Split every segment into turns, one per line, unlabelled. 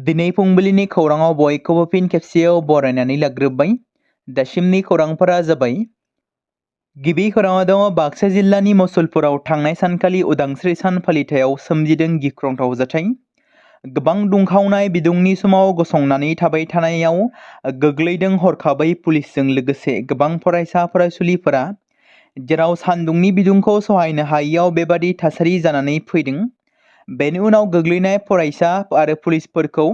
दिनै फुंबिलिनि खौराङाव बयखौबो फिन खेबसेयाव बरायनानै लाग्रोबाय। दासिमनि खौरांफोरा जाबाय। गिबि खौराङाव दङ बाक्सा जिल्लानि मसलपुराव थांनाय सानखालि उदांस्रि सान फालिथायाव सोमजिदों गिख्रंथाव जाथाय। गोबां दुंखावनाय बिदुंनि समाव गसंनानै थाबाय थानायाव गोग्लैदों हरखाबै पुलिसजों लोगोसे गोबां फरायसा फरायसुलिफोरा, जेराव सान्दुंनि बिदुंखौ सहायनो हायैयाव बेबादि थासारि जानानै फैदों। बेनि उनाव गोग्लैनाय फरायसा आरो पुलिसफोरखौ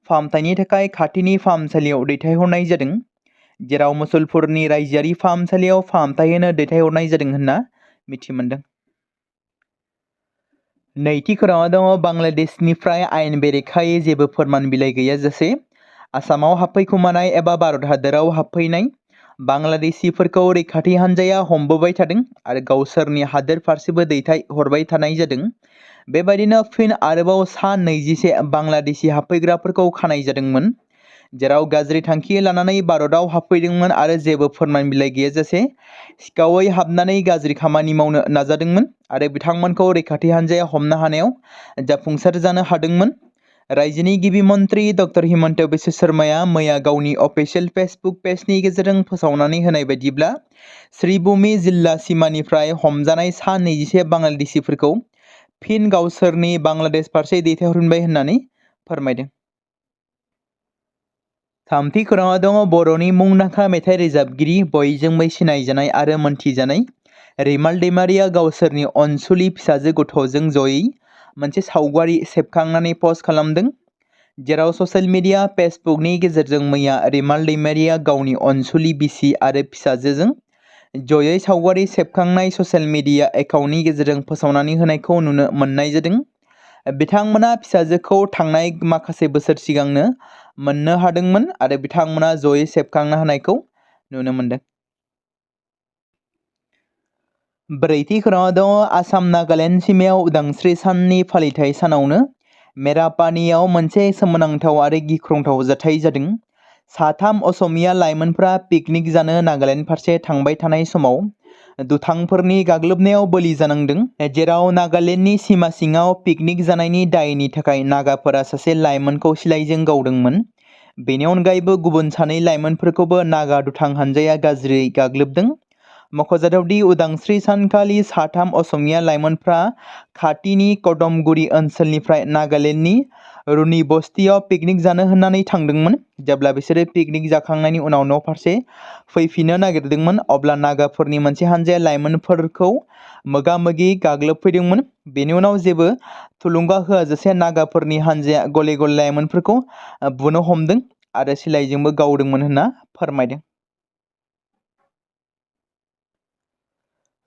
फाहामथायनि थाखाय खाथिनि फाहामसालियाव दैथायहरनाय जादों, जेराव मसलपुरनि रायजोआरि फाहामसालियाव फाहामथाय होनो दैथायहरनाय जादों होनना मिथि मोनदों। नैथि खौराङाव दङ बांलादेशनिफ्राय आयेन बेरेखायै जेबो फोरमान बिलाइ गैयाजासे आसामाव हाबफैखुमानाय एबा भारत हादराव हाबफैनाय बांलादेशिफोरखौ रैखाथि हान्जाया हमबोबाय थादों आरो गावसोरनि हादोर फारसेबो दैथाय हरबाय थानाय जादों। बेबायदिनो फिन आरोबाव सा 21 बांलादेशी हाबफैग्राफोरखौ खानाय जादोंमोन, जेराव गाज्रि थांखि लानानै भारतआव हाबफैदोंमोन आरो जेबो फोरमान बिलाइ गैयाजासे सिखावै हाबनानै गाज्रि खामानि मावनो नाजादोंमोन आरो बिथांमोनखौ रैखाथि हान्जाया हमनो हानायाव जाफुंसार जानो हादोंमोन। रायजोनि गिबि मन्त्रि डक्टर हिमन्त बिश्व शर्माया मैया गावनि अफिसियेल फेसबुक पेजनि गेजेरजों फोसावनानै होनाय बायदिब्ला श्रीभूमि जिल्ला सिमानिफ्राय हमजानाय सा 21 बांलादेशिफोरखौ फिन गावसोरनि बांलादेश फारसे दैथायहरफिनबाय होननानै फोरमायदों। थामथि खौराङाव दङ बर'नि मुंदांखा मेथाइ रोजाबगिरि, बयजोंबो सिनायजानाय आरो मोनथिजानाय रैमाल दैमारिया गावसोरनि अनसुलि फिसाजो गथ'जों जयै मोनसे सावगारि सेबखांनानै पस्ट खालामदों, जेराव ससियेल मिडिया फेसबुकनि गेजेरजों मैया रैमाल दैमारिया गावनि अनसुलि बिसि आरो फिसाजोजों जयै सावगारि सेबखांनाय ससियेल मिडिया एकाउन्टनि गेजेरजों फोसावनानै होनायखौ नुनो मोननाय जादों। बिथांमोना फिसाजोखौ थांनाय माखासे बोसोर सिगांनो मोननो हादोंमोन आरो बिथांमोना जयै सेबखांना होनायखौ नुनो मोनदों। ब्रैथि खौराङाव दङ आसाम नागालेण्ड सिमायाव उदांस्रि साननि फालिथाय सानावनो मेरापानियाव मोनसे सोमोनांथाव आरो गिख्रंथाव जाथाय जादों। साथाम असमिया लाइमोनफोरा पिकनिक जानो नागालेण्ड फारसे थांबाय थानाय समाव दुथांफोरनि गाग्लोबनायाव बलि जानांदों, जेराव नागालेण्डनि सिमा सिङाव पिकनिक जानायनि दायनि थाखाय नागाफोरा सासे लाइमोनखौ सिलाइजों गावदोंमोन। बेनि अनगायैबो गुबुन सानै लाइमोनफोरखौबो नागा दुथां हानजाया गाज्रियै गाग्लोबदों। मख'जाथावदि उदांस्रि सानखालि साथाम असमिया लाइमोनफ्रा खाथिनि कदमगुरि ओनसोलनिफ्राय नागालेण्डनि रुनि बस्तियाव पिकनिक जानो होननानै थांदोंमोन। जेब्ला बिसोरो पिकनिक जाखांनायनि उनाव न' फारसे फैफिननो नागिरदोंमोन, अब्ला नागाफोरनि मोनसे हानजाया लाइमोनफोरखौ मोगा-मोगि गाग्लोबफैदोंमोन। बेनि उनाव जेबो थुलुंगा होआजासे नागाफोरनि हानजाया गले गले लाइमोनफोरखौ बुनो हमदों आरो सिलाइजोंबो गावदोंमोन होनना फोरमायदों।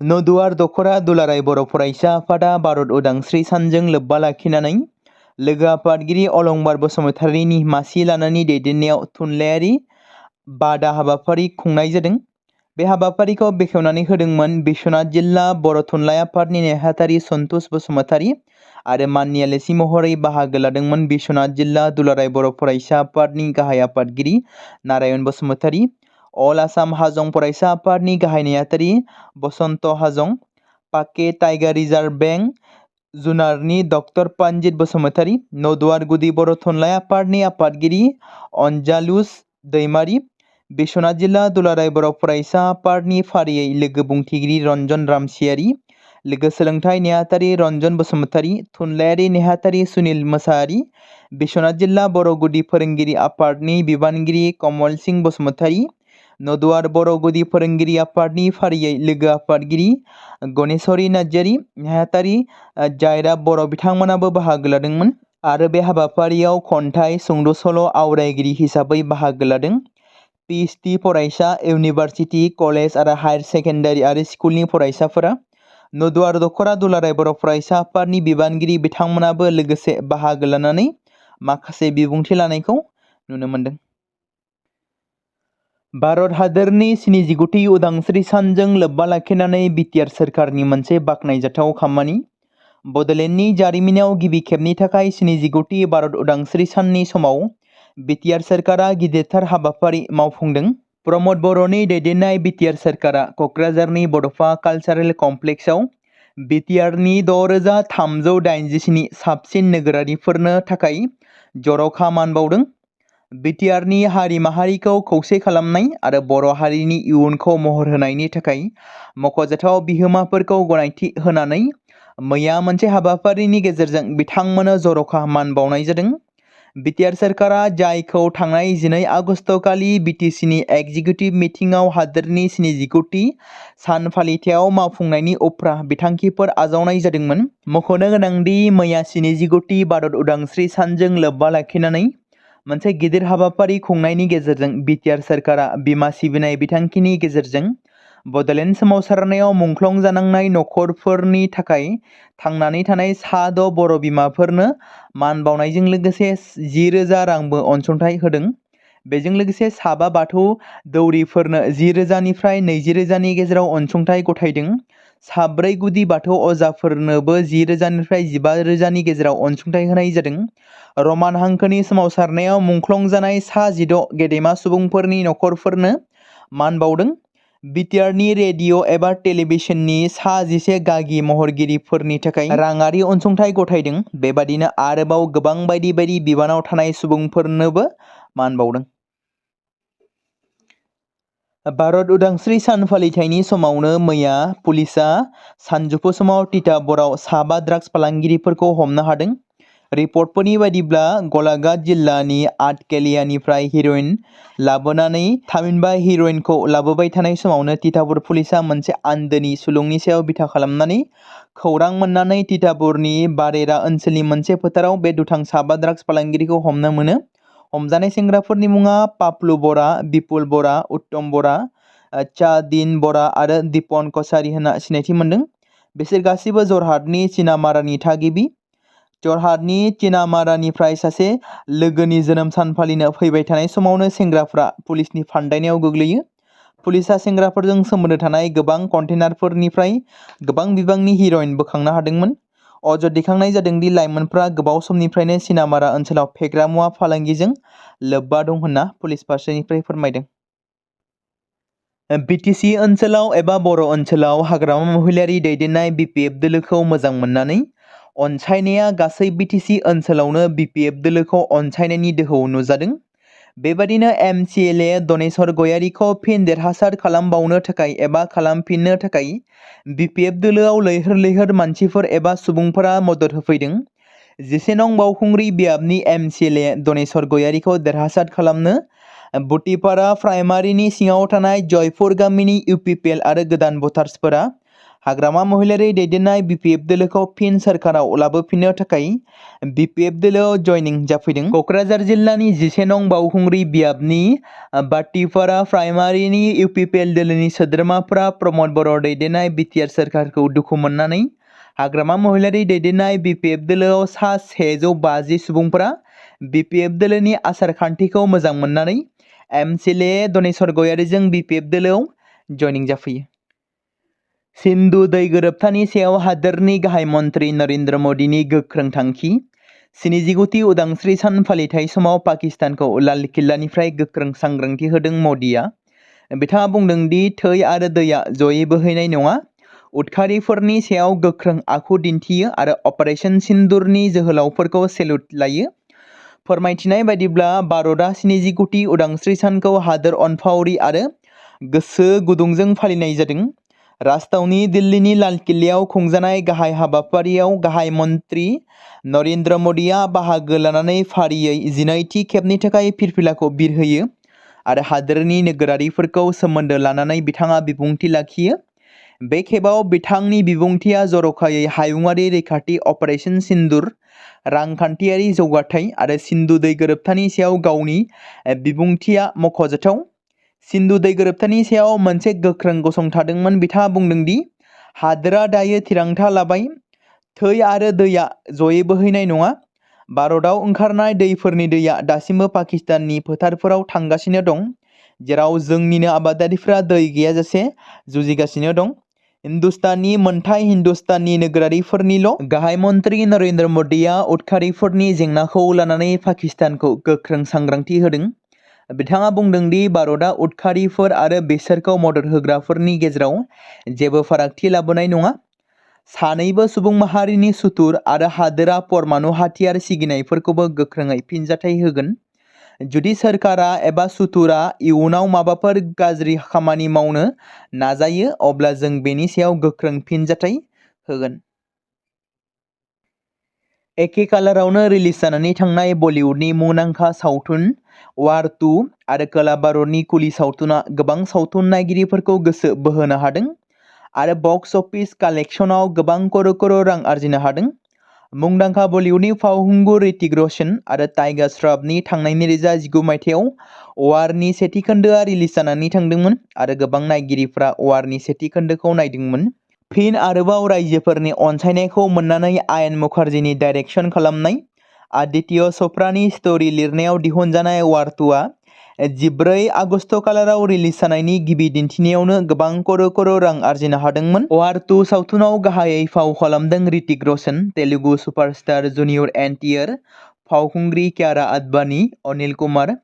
नदुवार दख'रा दुलाराय बर' फरायसा आफादा भारत उदांस्रि सानजों लोब्बा लाखिनानै लोगो आफादगिरि अलंबार बसुमतारीनि मासि लानानै दैदेननायाव थुनलाइयारि बादा हाबाफारि खुंनाय जादों। बे हाबाफारिखौ बेखेवनानै होदोंमोन बिश्वनाथ जिल्ला बर' थुनलाइ आफादनि नेहाथारि सन्तोष बसुमतारी आरो माननि आलासि महरै बाहागो लादोंमोन बिश्वनाथ जिल्ला दुलाराय बर' फरायसा आफादनि गाहाय आफादगिरि नारायण बसुमतारी, अल आसाम हाजं फरायसा आफादनि गाहाय नेहाथारि बसन्त हाजं, पाके टाइगार रिजार्भ बेंक जुनारनि डक्टर पन्जित बसुमतारी, नदुवार गुदि बर' थुनलाइ आफादनि आफादगिरि अनजालुस दैमारि, बिश्वनाथ जिल्ला दुलाराय बर' फरायसा आफादनि फारियै लोगो बुंथिगिरि रन्जन रामसियारि, लोगो सोलोंथाइ नेहाथारि रन्जन बसुमतारी, थुनलाइयारि नेहाथारि सुनिल मोसाहारि, बिश्वनाथ जिल्ला बर' गुदि फोरोंगिरि आफादनि बिबानगिरि कमल सिंह बसुमतारी, नदुवार बर' गुदि फोरोंगिरि आफादनि फारियै लोगो आफादगिरि गणेशहरि नार्जारि, नेहाथारि जायरा बर' बिथांमोनाबो बाहागो लादोंमोन आरो बे हाबाफारियाव खन्थाइ, सुंद' सल' आवरायगिरि हिसाबै बाहागो लादों। PhD फरायसा, इउनिभारसिटि, कलेज आरो हायार सेकेन्डारि आरो स्कुलनि फरायसाफोरा नदुवार दख'रा दुलाराय बर' फरायसा आफादनि बिबानगिरि बिथांमोनाबो लोगोसे बाहागो लानानै माखासे बिबुंथि लानायखौ नुनो मोनदों। भारत हादरनि 79थि उदांस्रि सानजों लोब्बा लाखिनानै BTR सोरखारनि मोनसे बाख्नायजाथाव खामानि। बड'लेण्डनि जारिमिनाव गिबि खेबनि थाखाय 79थि भारत उदांस्रि साननि समाव BTR सोरखारा गिदिरथार हाबाफारि मावफुंदों। प्रमद बर'नि दैदेननाय BTR सोरखारा क'क्राझारनि बड'फा कालचारेल कमप्लेक्सआव बिटिआरनि 6387 साबसिन नोगोरारिफोरनो थाखाय जर'खा मान बावदों। बिटिआरनि हारि माहारिखौ खौसे खालामनाय आरो बर' हारिनि इयुनखौ महर होनायनि थाखाय मख'जाथाव बिहोमाफोरखौ गनायथि होनानै मैया मोनसे हाबाफारिनि गेजेरजों बिथांमोननो जर'खा मान बावनाय जादों। बिटिआर सोरखारा जायखौ थांनाय 12 आगस्ट खालि बिटिसिनि एग्जिकिउटिभ मिटिंआव हादोरनि 79थि सान फालिथायाव मावफुंनायनि उफ्रा बिथांखिफोर आजावनाय जादोंमोन। मख'नो गोनांदि मैया 79थि भारत उदांस्रि सानजों लोब्बा लाखिनानै मोनसे गिदिर हाबाफारि खुंनायनि गेजेरजों बिटिआर सोरखारा बिमा सिबिनाय बिथांखिनि गेजेरजों बड'लेण्ड सोमावसारनायाव मुंख्लं जानांनाय नखरफोरनि थाखाय थांनानै थानाय सा6 बर' बिमाफोरनो मान बावनायजों लोगोसे 10,000 रांबो अनसुंथाइ होदों। बेजों लोगोसे साबा बाथौ दौरिफोरनो 10,000निफ्राय 20,000नि गेजेराव अनसुंथाइ गथायदों। साब्रै गुदि बाथौ अजाफोरनोबो 10,000निफ्राय 15,000नि गेजेराव अनसुंथाइ होनाय जादों। रमान हांखोनि सोमावसारनायाव मुंख्लं जानाय सा16 गेदेमा सुबुंफोरनि नखरफोरनो मान बावदों। बिटिआरनि रेडिअ' एबा टेलिभिजननि सा11 गागि महरगिरिफोरनि थाखाय राङारि अनसुंथाइ गथायदों। बेबादिनो आरोबाव गोबां बायदि बायदि बिबानाव थानाय सुबुंफोरनोबो मान बावदों। भारत उदांस्रि सान फालिथायनि समावनो मैया पुलिसआ सानजौफु समाव तिताबराव साबा ड्राग्स फालांगिरिफोरखौ हमनो हादों। रिपर्टफोरनि बायदिब्ला गलाघाट जिल्लानि आटकेलियानिफ्राय हेर'इन लाबोनानै थामहिनबा हेर'इनखौ लाबोबाय थानाय समावनो तिताबर पुलिसआ मोनसे आन्दोनि सुलुंनि सायाव बिथा खालामनानै खौरां मोननानै तिताबरनि बारेरा ओनसोलनि मोनसे फोथाराव बे दुथां साबा ड्राग्स फालांगिरिखौ हमनो मोनो। हमजानाय सेंग्राफोरनि मुङा पाप्लु बरा, बिपुल बरा, उत्तम बरा, चादिन बरा आरो दिपन कसारी होनना सिनायथि मोन्दों। बिसोर गासिबो जरहाटनि चिनामारानि थागिबि। जरहाटनि चिनामारानिफ्राय सासे लोगोनि जोनोम सान फालिनो फैबाय थानाय समावनो सेंग्राफ्रा पुलिसनि फान्दायनायाव गोग्लैयो। पुलिसआ सेंग्राफोरजों सोमोन्दो थानाय गोबां कन्टेनारफोरनिफ्राय गोबां बिबांनि हेर'इन बोखांनो हादोंमोन। अजद दैखांनाय जादोंदि लाइमोनफ्रा गोबाव समनिफ्रायनो चिनामारा ओनसोलाव फेग्रा मुवा फालांगिजों लोब्बा दं होनना पुलिस फारसेनिफ्राय फोरमायदों। बिटिसि ओनसोलाव एबा बर' ओनसोलाव हाग्रामा महिलारि दैदेननाय बिपिएफ दोलोखौ मोजां मोननानै अनसायनाया गासै बिटिसि ओनसोलावनो बिपिएफ दोलोखौ अनसायनायनि दोहौ नुजादों। बेबादिनो एमसिएलए दनेश्वर गयारीखौ फिन देरहासार खालामबावनो थाखाय एबा खालामफिननो थाखाय बिपिएफ दोलोआव लैहोर लैहोर मानसिफोर एबा सुबुंफोरा मदद होफैदों। 11 नं बावखुंग्रि बियाबनि एमसिएलए दनेश्वर गयारीखौ देरहासार खालामनो बुटिपारा प्राइमारिनि सिङाव थानाय जयपुर गामिनि इउपिपिएल आरो गोदान भटार्सफोरा हाग्रामा महिलारि दैदेननाय बिपिएफ दोलोखौ फिन सोरखाराव लाबोफिननो थाखाय बिपिएफ दोलोआव जयनिं जाफैदों। क'क्राझार जिल्लानि 11 नं बावखुंग्रि बियाबनि बाटिपारा प्राइमारिनि इउपिपिएल दोलोनि सोद्रोमाफोरा प्रमद बर' दैदेननाय बिटिआर सोरखारखौ दुखु मोननानै हाग्रामा महिलारि दैदेननाय बिपिएफ दोलोआव सा 150 सुबुंफोरा बिपिएफ दोलोनि आसार खान्थिखौ मोजां मोननानै एमसिएलए दनेश्वर गयारीजों बिपिएफ दोलोआव जयनिं जाफैयो। सिन्धु दै गोरोबथानि सायाव हादोरनि गाहाय मन्त्रि नरेन्द्र मदिनि गोख्रों थांखि। 79थि उदांस्रि सान फालिथाय समाव पाकिस्तानखौ लाल किल्लानिफ्राय गोख्रों सांग्रांथि होदों मदिया। बिथाङा बुंदों दि थै आरो दैया जयै बोहैनाय नङा। उदखारिफोरनि सायाव गोख्रों आखु दिन्थियो आरो अपारेशन सिन्दुरनि जोहोलावफोरखौ सेल्युट लायो। फोरमायथिनाय बायदिब्ला भारतआ 79थि उदांस्रि सानखौ हादोर अनफावरि आरो गोसो गुदुंजों फालिनाय जादों। राजथावनि दिल्लीनि लाल किल्लायाव खुंजानाय गाहाय हाबाफारियाव गाहाय मन्त्रि नरेन्द्र मदिया बाहागो लानानै फारियै 19थि खेबनि थाखाय फिरफिलाखौ बिरहोयो आरो हादोरनि नोगोरारिफोरखौ सोमोन्दो लानानै बिथाङा बिबुंथि लाखियो। बे खेबाव बिथांनि बिबुंथिया जर'खायै हायुङारि रैखाथि अपारेशन सिन्दुर, रांखान्थियारि जौगाथाय आरो सिन्धु दै गोरोबथानि सायाव गावनि बिबुंथिया मख'जाथाव। सिन्धु दै गोरोबथानि सायाव मोनसे गोख्रों गसंथादोंमोन। बिथाङा बुंदों दि हादोरा दायो थिरांथा लाबाय, थै आरो दैया जयै बोहैनाय नङा। भारतआव ओंखारनाय दैफोरनि दैया दासिमबो पाकिस्ताननि फोथारफोराव थांगासिनो दं, जेराव जोंनिनो आबादारिफ्रा दै गैयाजासे जुजिगासिनो दं। हिन्दुस्ताननि मोनथाय हिन्दुस्ताननि नोगोरारिफोरनिल'। गाहाय मन्त्रि नरेन्द्र मदिया उदखारिफोरनि जेंनाखौ लानानै पाकिस्तानखौ गोख्रों सांग्रांथि होदों। बिथाङा बुंदों दि भारतआ उदखारिफोर आरो बिसोरखौ मदद होग्राफोरनि गेजेराव जेबो फारागथि लाबोनाय नङा। सानैबो सुबुं माहारिनि सुथुर आरो हादोरा परमाणु हाथियार सिगिनायफोरखौबो गोख्रोङै फिनजाथाय होगोन। जुदि सोरखारा एबा सुथुरा इयुनाव माबाफोर गाज्रि खामानि मावनो नाजायो अब्ला जों बेनि सायाव गोख्रों फिनजाथाय होगोन। एखे कालारावनो रिलिज जानानै थांनाय बलिउडनि मुंदांखा सावथुन वार 2 आरो खोला भारतनि कुली सावथुना गोबां सावथुन नायगिरिफोरखौ गोसो बोहोनो हादों आरो बक्स अफिस कालेक्शनाव गोबां करोड़ रां आरजिनो हादों। मुंदांखा बलिउडनि फावखुंगुर ऋतिक रोशन आरो टाइगार श्रॉफनि थांनाय 2019 मायथाइयाव वारनि सेथि खोन्दोआ रिलिज जानानै थांदोंमोन आरो गोबां नायगिरिफ्रा वारनि सेथि खोन्दोखौ नायदोंमोन। फिन आरोबाव रायजोफोरनि अनसायनायखौ मोननानै आयन मुखार्जीनि डाइरेक्शन खालामनाय आदित्य चोपड़ानि स्टोरी लिरनायाव दिहुनजानाय वार 2आ 14 आगस्ट खालाराव रिलिज जानायनि गिबि दिन्थिनायावनो गोबां करोड़ रां आरजिनो हादोंमोन। वार 2 सावथुनाव गाहायै फाव खालामदों ऋतिक रोशन, तेलुगु सुपारस्टार जुनियर एनटिआर, फावखुंग्रि कियारा आडवाणी, अनिल कुमार।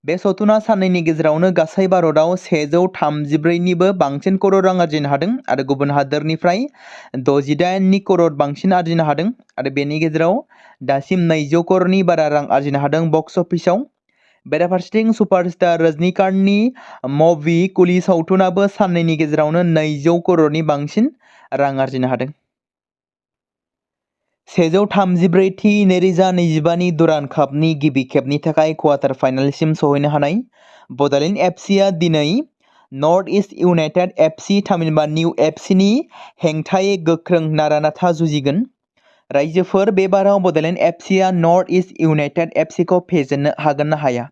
बे सावथुना साननैनि गेजेरावनो गासै भारतआव 134 निबो बांसिन करोड़ रां आरजिनो हादों आरो गुबुन हादोरनिफ्राय 68 करोड़ बांसिन आरजिनो हादों आरो बेनि गेजेराव दासिम 200 करोड़नि बारा रां आरजिनो हादों बक्स अफिसाव। बेराफारसेथिं सुपारस्टार रजनीकान्तनि मूवी कुली सावथुनाबो साननैनि गेजेरावनो 200 करोड़नि बांसिन रां आरजिनो हादों। 134थि 2025 नि दुरान्ड कापनि गिबि खेबनि थाखाय क्वार्टार फाइनालसिम सौहैनो हानाय बड'लेण्ड एफसीआ दिनै नर्थ इस्ट इउनाइटेड एफसी थामहिनबा निउ एफसीनि हेंथायै गोख्रों नारा-नाथा जुजिगोन। रायजोफोर, बे बाराव बड'लेण्ड एफसीआ नर्थ इस्ट इउनाइटेड एफसीखौ फेजेननो हागोन ना हाया?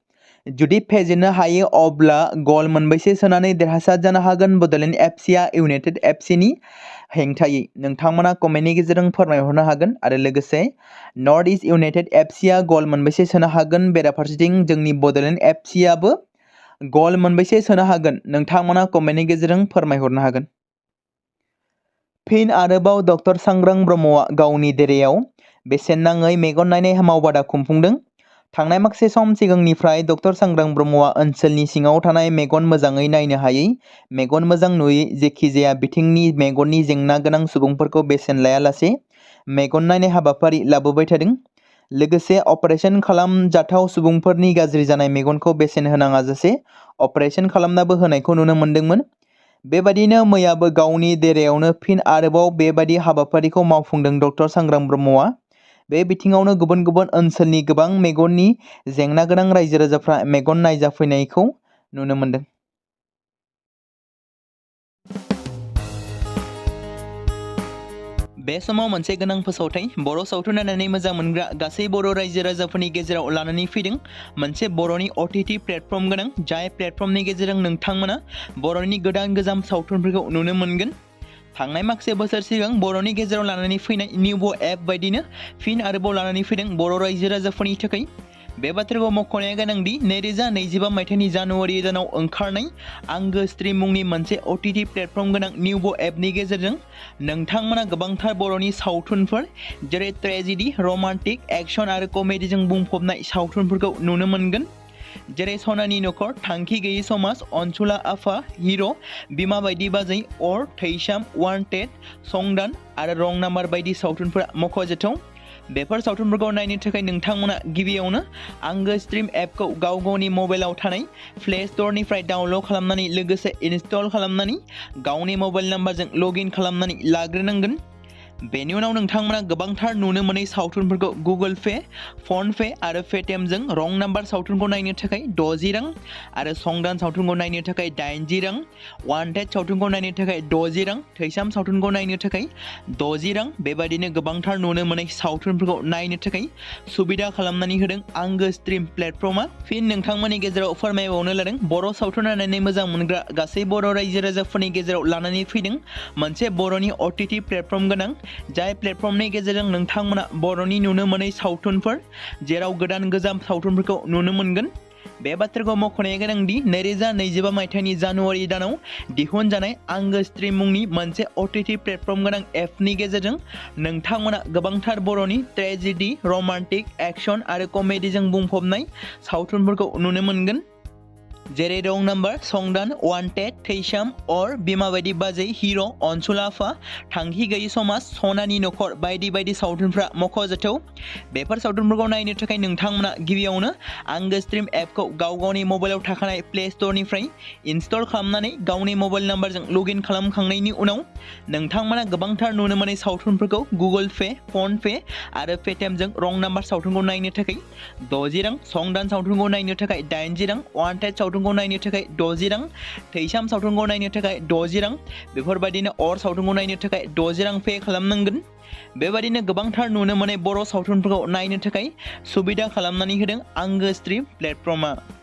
जुदि फेजेननो हायो अब्ला गल मोनबेसे सोनानै देरहासार जानो हागोन बड'लेण्ड एफसीआ इउनाइटेड एफसीनि हेंथायै? नोंथांमोना कमेन्टनि गेजेरजों फोरमायहरनो हागोन आरो लोगोसे नर्थ इस्ट इउनाइटेड एफसीआ गल मोनबेसे सोनो हागोन, बेराफारसेथिं जोंनि बड'लेण्ड एफसीआबो गल मोनबेसे सोनो हागोन, नोंथांमोना कमेन्टनि गेजेरजों फोरमायहरनो हागोन। फिन आरोबाव डक्टर सांग्रां ब्रह्मआ गावनि देरायाव बेसेन नाङै मेगन नायनाय मावबादा खुंफुंदों। थांनाय माखासे सम सिगांनिफ्राय डक्टर सांग्रां ब्रह्मआ ओनसोलनि सिङाव थानाय मेगन मोजाङै नायनो हायै, मेगन मोजां नुयै, जेखिजाया बिथिंनि मेगननि जेंना गोनां सुबुंफोरखौ बेसेन लायालासे मेगन नायनाय हाबाफारि लाबोबाय थादों। लोगोसे अपारेशन खालामजाथाव सुबुंफोरनि गाज्रि जानाय मेगनखौ बेसेन होनाङाजासे अपारेशन खालामनाबो होनायखौ नुनो मोन्दोंमोन। बेबादिनो मैयाबो गावनि देरायावनो फिन आरोबाव बेबादि हाबाफारिखौ मावफुंदों डक्टर सांग्रां ब्रह्मआ। बे बिथिङावनो गुबुन गुबुन ओनसोलनि गोबां मेगननि जेंना गोनां रायजो राजाफ्रा मेगन नायजाफैनायखौ नुनो मोन्दों। बे समाव मोनसे गोनां फोसावथाय बर' सावथुन नायनानै मोजां मोनग्रा गासै बर' रायजो राजाफोरनि गेजेराव लानानै फैदों मोनसे बर'नि OTT प्लेटफर्म गोनां, जाय प्लेटफर्मनि गेजेरजों नोंथांमोना बर'नि गोदान गोजाम सावथुनफोरखौ नुनो मोनगोन। थांनाय माखासे बोसोर सिगां बर'नि गेजेराव लानानै फैनाय निउबो एप बायदिनो फिन आरोबाव लानानै फैदों बर' रायजो राजाफोरनि थाखाय। बे बाथ्राखौ मख'नाया गोनांदि 2025 मायथाइनि जानुवारि दानाव ओंखारनाय आंगो स्ट्रिम मुंनि मोनसे OTT प्लेटफर्म गोनां निउबो एपनि गेजेरजों नोंथांमोना गोबांथार बर'नि सावथुनफोर जेरै ट्रेजेडी, रमान्टिक, एक्शन आरो कमेडीजों बुंफबनाय सावथुनफोरखौ नुनो मोनगोन। जेरै सनानि नखर, थांखि गैयै समाज, अनसुला आफा, हिर', बिमा बायदि बाजै, अर, थैसाम, वान्टेड, संदान आरो रं नाम्बार बायदि सावथुनफोरा मख'जाथाव। बेफोर सावथुनफोरखौ नायनो थाखाय नोंथांमोना गिबियावनो आंगो स्ट्रिम एपखौ गाव गावनि मबाइलाव थानाय प्ले स्ट'रनिफ्राय डाउनल'ड खालामनानै लोगोसे इनस्टल खालामनानै गावनि मबाइल नाम्बारजों लगइन खालामनानै लाग्रोनांगोन। बेनि उनाव नोंथांमोना गोबांथार नुनो मोनै सावथुनफोरखौ गुगोल पे, फन पे आरो पेटिएमजों रं नाम्बार सावथुनखौ नायनो थाखाय 60 रां आरो संदान सावथुनखौ नायनो थाखाय 80 रां, वान्टेड सावथुनखौ नायनो थाखाय 60 रां, थैसाम सावथुनखौ नायनो थाखाय 60 रां, बेबादिनो गोबांथार नुनो मोनै सावथुनफोरखौ नायनो थाखाय सुबिदा खालामनानै होदों आंगो स्ट्रिम प्लेटफर्मआ। फिन नोंथांमोननि गेजेराव फोरमायबावनो लादों बर' सावथुन नायनानै मोजां मोनग्रा गासै बर' रायजो राजाफोरनि गेजेराव लानानै फैदों मोनसे बर'नि OTT प्लेटफर्म गोनां, जाय प्लेटफर्मनि गेजेरजों नोंथांमोना बर'नि नुनो मोनै सावथुनफोर जेराव गोदान गोजाम सावथुनफोरखौ नुनो मोनगोन। बे बाथ्राखौ मख'नाया गोनांदि 2025 मायथाइनि जानुवारि दानाव दिहुनजानाय आंगो स्ट्रिम मुंनि मोनसे OTT प्लेटफर्म गोनां एपनि गेजेरजों नोंथांमोना गोबांथार बर'नि ट्रेजेडी, रमान्टिक, एक्शन आरो कमेडीजों बुंफबनाय सावथुनफोरखौ नुनो मोनगोन। जेरै रं नाम्बार, संदान, वान्टेड, थैसाम, अर, बिमा बायदि बाजै, हिर', अनसुलाफा, थांखि गैयि समाज, सनानि नखर बायदि बायदि सावथुनफ्रा मख'जाथाव। बेफोर सावथुनफोरखौ नायनो थाखाय नोंथांमोना गिबियावनो आंगो स्ट्रिम एपखौ गाव गावनि मबाइलाव थाखानाय प्ले स्ट'रनिफ्राय इनस्टल खालामनानै गावनि मबाइल नाम्बारजों लगइन खालामखांनायनि उनाव नोंथांमोना गोबांथार नुनो मोनै सावथुनफोरखौ गुगोल पे, फन पे आरो पेटिएमजों रं नाम्बार सावथुनखौ नायनो थाखाय 60 रां, संदान सावथुनखौ नायनो थाखाय 80 रां, वान्टेड सावथुनखौ नायनो थाखाय 60 रां, थैसाम सावथुनखौ नायनो थाखाय 60 रां, बेफोरबायदिनो अर सावथुनखौ नायनो थाखाय 60 रां पे खालामनांगोन। बेबायदिनो गोबांथार नुनो मोनै बर' सावथुनफोरखौ नायनो थाखाय सुबिदा खालामनानै होदों आंगो स्ट्रिम प्लेटफर्मआ।